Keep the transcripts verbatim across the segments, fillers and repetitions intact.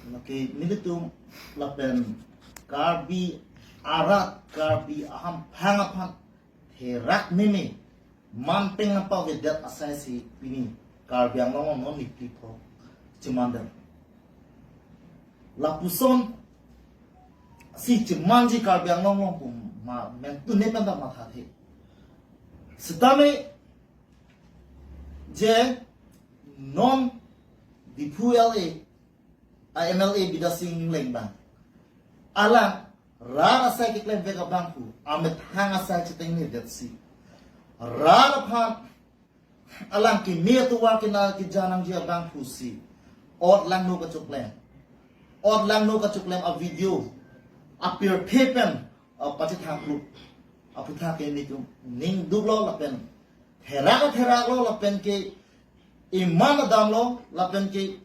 Okay, nelitum lapen Karbi arat, Karbi ahamphang aphan therak meme manpeng apavedet asai si pini Karbi Anglong along non nipli pho chemandam. Lapuson si chemanji Karbi Anglong along pu ma mentu ne penta mathathe. Setame je non Diphu L A a M L A Bidya Sing Engleng abang, alang rat asai keklemvek abangphu amethang asai chetengnedetsi, rat aphan alang kimi atuwa kena kejanangji abangphu si ot langno kachoklem, ot langno kachoklem a video apirthe pen, uh, pachethang kluk aphuthak ke nelitum ning duklo lapen therak theraklo lapen ke iman adamlo lapen ke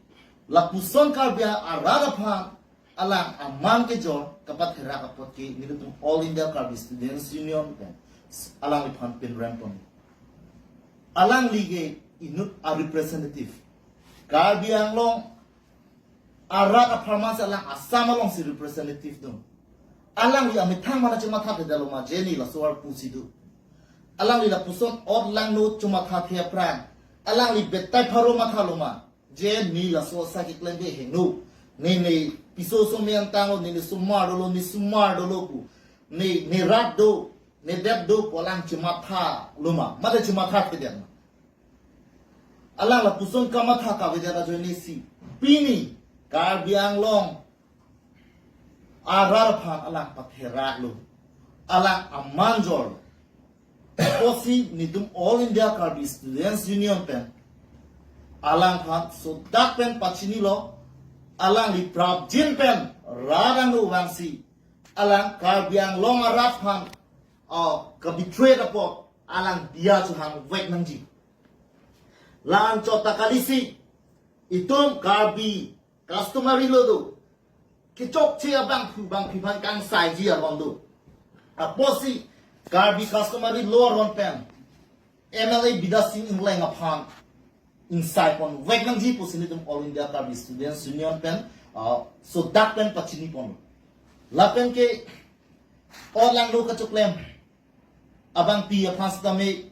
lapuson Karbi arat aphan alang aman kejor kapatherak apot ke nelitum All India Karbi Students Union pen alangliphan pinrem pon. Alangli ke inut a representative, Karbi Anglong arat apharman si alang Assam alongsi representative dun. Alangli amethang mana chemathathedetlo ma je ne laso arpu si do. Alangli lapuson ot langno chemathathe aphrang alangli betai pharo mathaloma je ne laso asai keklem ke heno, ne ne piso osomar tanglo, ne ne osomar dolo, ne osomar dolo pu, ne ne rat do, ne det do pu alang chemathalo ma, mate chemathathedet ma? Alang lapuson kamatha kavedet ajoine si pini Karbi Anglong arat aphan alang patheraklo, alang aman jorlo. Apotsi nelitum All India Karbi Students Union pen alangphan sodak pen pachinilo, alangli prapjin pen rat angno vangsi alang Karbi Anglong arat aphan, oh, kabetray apot alang diya chohangvek nangji. La-an chot ta kalisi itum Karbi customary law do, kechokche abangphu bangphi aphan kangsaiji aron do. Apotsi Karbi customary law aron pen M L A Bidya Sing Engleng aphan ingsai ponvek nangji pusi nelitum All India Karbi Students Union pen, uh, sodak pen pachini pon. Lapen ke ot langno kachoklem abangpi aphan setame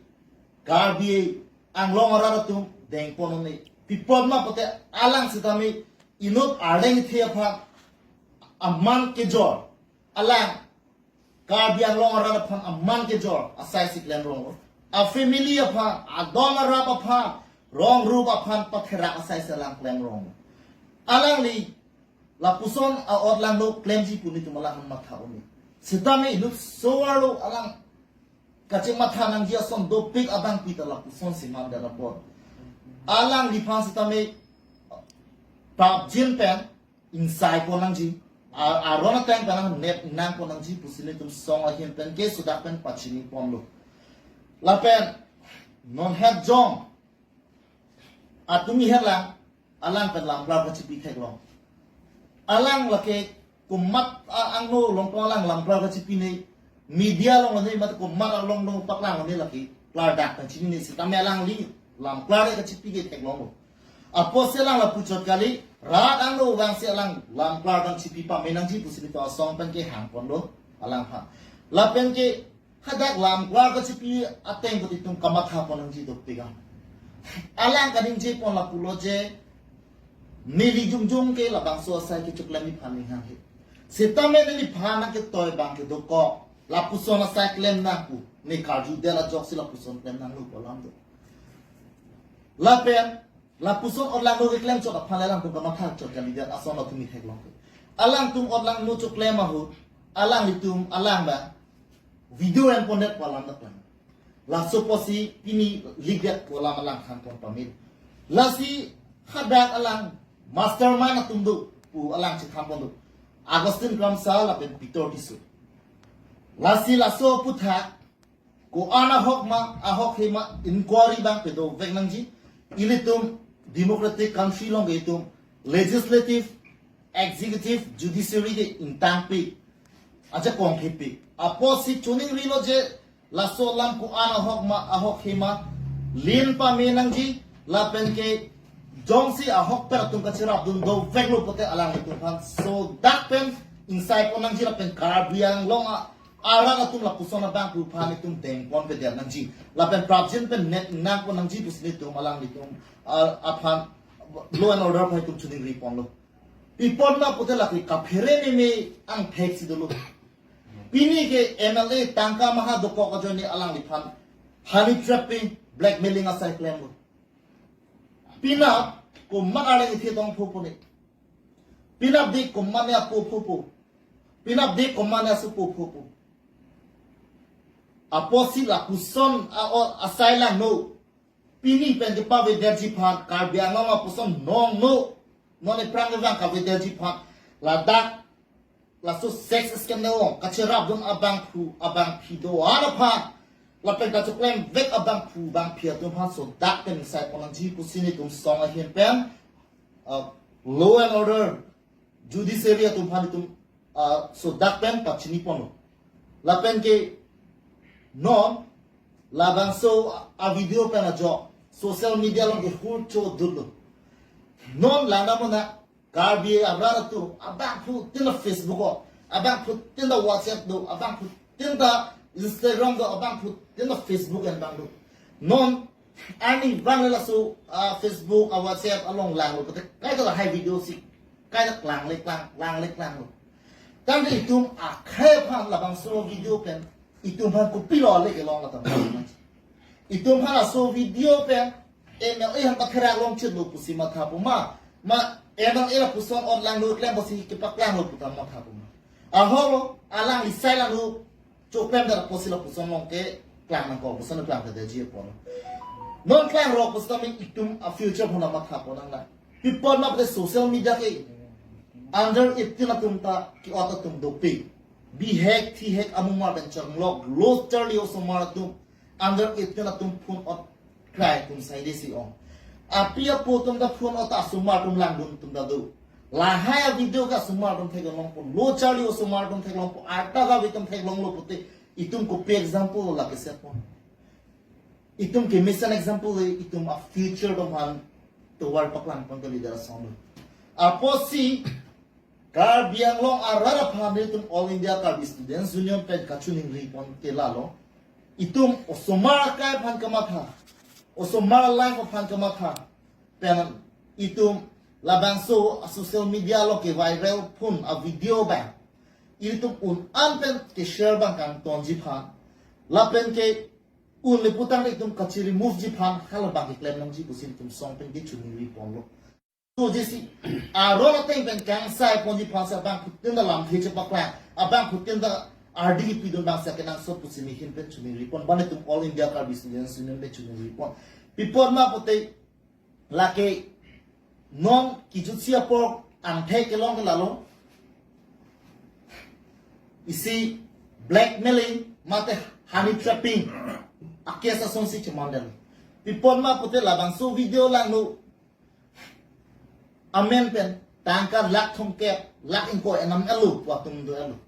Karbi Anglong arat atum dengpon ne. Pi apot ma pulote alang setame inut arleng ithe aphan aman kejor, alang Karbi Anglong arat aphan aman kejor asai si klemronglo. A family aphan, adon arap aphan, rong rup aphan patherak asai si alang klemronglo. Alangli lapuson a-ot langno klemji pu nelitum alangphan matha un-e. Setame inut so-arlo alang kachematha nangji ason dopik abangpi ta lapuson si mandet apot alangliphan setame prapjin pen ingsai pon nangji, a-, aron ateng pen nep nang pon nangji pusi nelitum song ahin pen ke sodak pen pachini ponlo. Lapen non het jong atum ihet lang alang pen lamklar kachipi theklong. Alang lake komat a-, angno along alang lamklar kachipine, media along ne mate komat along along paklang ne lake klardak kachipine, setame alangli lamklar kachipi ke theklonglo. Apotsi alang lapu chot kali, rat angno vangsi alang lamklar kachipi pame nangji pusi nelitum asong pen kehang ponlo alangphan. Lapen ke hadak lamklar kachipi ateng putitum kamatha pon nangji dopik an. Alang kaningje pon lapulo je neli jongjong ke labangso asai kechoklem nephan ning hanghe. Setame neliphan nangketoi abang ke dokok, lapuson asai klem nang pu ne karjudet ajoksi lapuson klem nanglo pu alam do. Lapen lapuson ot langno keklem chot aphan alangtum kamatha chot kalidet ason latum itheklong. Alangtum ot langno choklem ahut alanglitum alang ba video en pondet pu alam dak lang. Laso apotsi pini likdet pu alam alang than pon pamit. Lasi hadak alang mastermind atum do pu alang chethan pon do. Augustine Kramsa lapen Peter Tisso. Lasi laso aphuthak ko-an ahok ma, ahok he ma, inquiry abang padovek nangji. Ilitum democratic country along ke itum legislative, executive, judiciary ke ingtangpik, ajakong thepik. Apotsi choningrilo je laso alam ko-an ahok ma, ahok he ma, lin pame nangji, lapen ke Jongsi ahokpet atum kacherapdun doveklo pote alanglitum aphan sodak pen ingsai pon nangji lapen Karbi Anglong a, arat atum lapuson abangphu aphan itum dengpon pedet nangji. Lapen prapjin pen net nangpon nangji pusi nelitum alanglitum, ah, aphan law and order aphan itum choningri ponlo. Pi apot ma pote lake kaphere meme angthek si dolo. Pini ke M L A tangka maha dokok ajoine alangliphan honey trapping, blackmailing asai klemlo. Penap komat areng ithe tong phopo ne. Penap de komat ne apo phopo. Penap de komat ne aso po phopo. Apotsi lapuson a-, o-, asai langno. Pini pen kepavedetji aphan, Karbi Anglong apuson nongno. Non ephrang kevang kavedetji aphan. Ladak laso sex scandal along kacherapdun abangphu abangphi do-an aphan, lapen kachoklemvek abangphu abangphi atum aphan sodak pen ingsai pon nangji pusi nelitum song ahin pen, uh, law and order, judiciary atum aphan itum, uh, sodak pen pachini ponlo. Lapen ke non labangso a-video pen ajok social media along ke hur chodutlo. Non langdam nang, Karbi arat atum abangphutin ta Facebook o, abangphutin ta WhatsApp do, abangphutin ta Instagram do, abangphutin ta Facebook en abang do. Non arnivang le laso, ah, Facebook, ah, WhatsApp along langlo, kate kaita lahai video si kaita klangle klang, langle klanglo. Tangte itum akhei aphan labangso video pen itum aphan kopilo le kelong latam. Itum aphan laso video pen M L A aphan patherak longchitlo pusi mathapo ma? Ma M L A lapuson ot langno klem pusi kepaklanglo pu ta mathapo ma? Ahoklo, alangli sai langno choklem det apotsi lapuson along ke klang nangkok, lapuson klang det ji apot. Non klangrok pusitame itum a-future aphan ta mathapo nang na. Pi apot ma pote social media ke under eighteen atum ta ke-ot atum dopik. Bihek thihek amumar pen chonglok lo charli osomar atum. Under eighteen atum phone ot krai atum saide si ong. Api apo atum ta phone ot asomar atum langdun atum ta do. Lahai a-video ke asomar atum theklongpo, lo charli osomar atum theklongpo, arta kave atum theklonglo pote itum kopi example lo lake set pon? Itum kemesen example le itum a-future atum aphan tovar paklang pon kali dara song lo. Apotsi Karbi Anglong arat aphan itum All India Karbi Students Union pen kachoningri pon ke lalo. Itum osomar akai aphan kamatha, osomar life aphan kamatha pen itum labangso a-social media along ke-viral pon a-video abang itum un-an pen ke-share abang kangtonji aphan, lapen ke unle putangte itum kachi-remove ji aphan hala abang keklem nangji pusi itum song pen kechoningri ponlo. To jesi aron ateng pen kangsai ponji aphan si abangphutin ta lamthe chepaklang, abangphutin ta ardi kipidun abang si kenangsot pusi nelihin pen choningri pon, bang itum All India Karbi Students Union pen choningri pon. Pi apot ma pote lake non kejutsi apor angthek kelong ke lalo, isi blackmailing mate honey trapping a-case asonsi chemandel. Pi apot ma pote labangso video langno amen pen tangka lakh thomkep, lakh ingkoi enam elo pu atum do elo.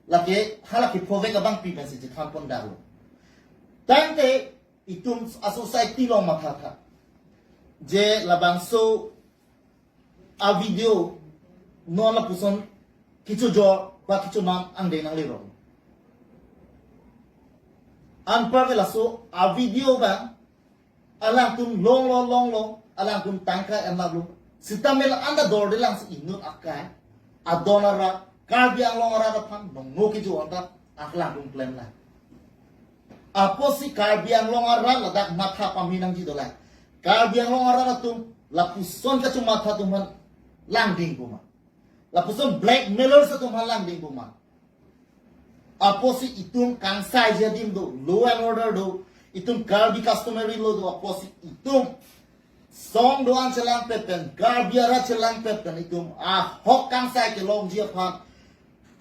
Lake hala kephovek abangpi pensi chethan pon dalo. Tangte itum a-society along mathatha, je labangso a-video non lapuson kechojor ba kechonam angdeng nanglelo. Anparke laso a-video abang alangtum longlo longlo, alangtum tangka enlaplo. Sitame la-an ta dorde lang si inut akai, adon arat, Karbi Anglong arat aphan nongno kejo anta alangtum klemlang. Apotsi Karbi Anglong arat ladak matha pame nangji dolang. Karbi Anglong arat atum lapuson kachomatha atum aphan langdingpo ma? Lapuson blackmailers atum aphan langdingpo ma? Apotsi itum kangsaiji adim do, law and order do, itum Karbi customary law do, apotsi itum song do-an chelangpet pen, Karbi arat chelangpet pen itum ahok kangsai kelongji aphan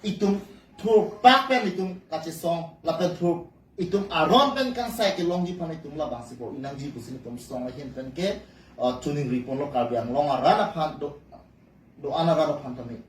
itum thurpak pen itum kachesong lapen thur itum aron pen kangsai kelongji aphan itum labangsi bor-i nangji pusi itum song ahin pen ke, uh, choningri ponlo Karbi Anglong arat aphan do, do-an arat aphan tame.